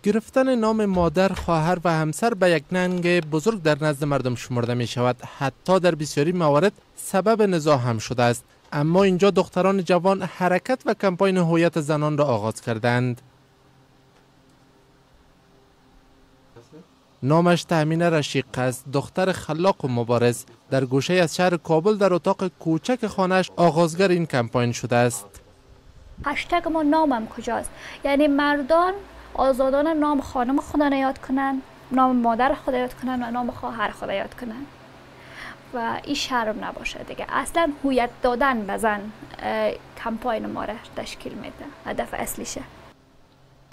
گرفتن نام مادر، خواهر و همسر به یک ننگ بزرگ در نزد مردم شمرده می شود. حتی در بسیاری موارد سبب نزاع هم شده است. اما اینجا دختران جوان حرکت و کمپاین هویت زنان را آغاز کردند. نامش تامینه رشیق است، دختر خلاق و مبارز. در گوشه از شهر کابل در اتاق کوچک خانه‌اش آغازگر این کمپاین شده است. هشتگ ما نامم کجاست؟ یعنی مردان آزادانه نام خانم خدا یاد کنن، نام مادر خدا یاد کنن و نام خواهر خدا یاد کنن و این شرم نباشه دیگه. اصلا هویت دادن به زن کمپاین ما را تشکیل میده، هدف اصلیشه.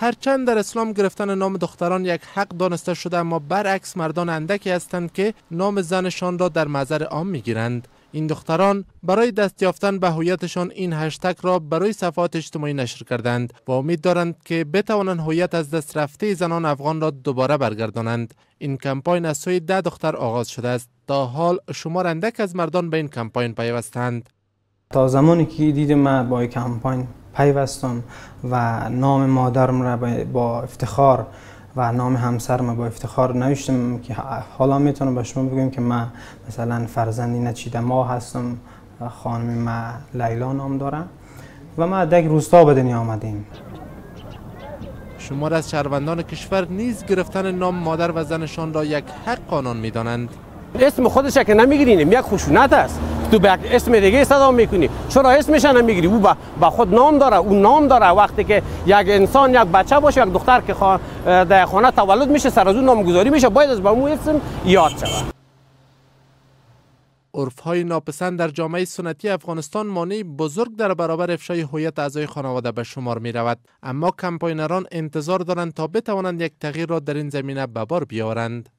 هرچند در اسلام گرفتن نام دختران یک حق دانسته شده، اما برعکس مردان اندکی هستند که نام زنشان را در محضر عام میگیرند. این دختران برای دست یافتن به هویتشان این هشتگ را برای صفحات اجتماعی نشر کردند و امید دارند که بتوانند هویت از دست رفته زنان افغان را دوباره برگردانند. این کمپاین از سوی 10 دختر آغاز شده است. تا حال شمار اندک از مردان به این کمپاین پیوستند. تا زمانی که دیدم من با کمپاین پیوستم و نام مادرم را با افتخار و نام همسرم با افتخار نوشتم که حالا میتونم به شما بگم که من مثلا فرزندی نچیده ما هستم، خانم ما لیلا نام دارم و ما در یک روستا به دنیا آمدیم. شمار از شهروندان کشور نیز گرفتن نام مادر و زنشان را یک حق قانون میدانند. اسم خودش که نمیگیریم یک خشونت است. تو به اسم دیگه صدا میکنی، چرا اسمش نمیگیری؟ او با خود نام داره، او نام داره. وقتی که یک انسان یک بچه باشه، یک دختر که در خانه تولد میشه، سر از اون نامگذاری میشه، باید از با اون اسم یاد شود. عرف‌های ناپسند در جامعه سنتی افغانستان مانع بزرگ در برابر افشای هویت اعضای خانواده به شمار می رود. اما کمپاینران انتظار دارند تا بتوانند یک تغییر را در این زمینه به بار بیاورند.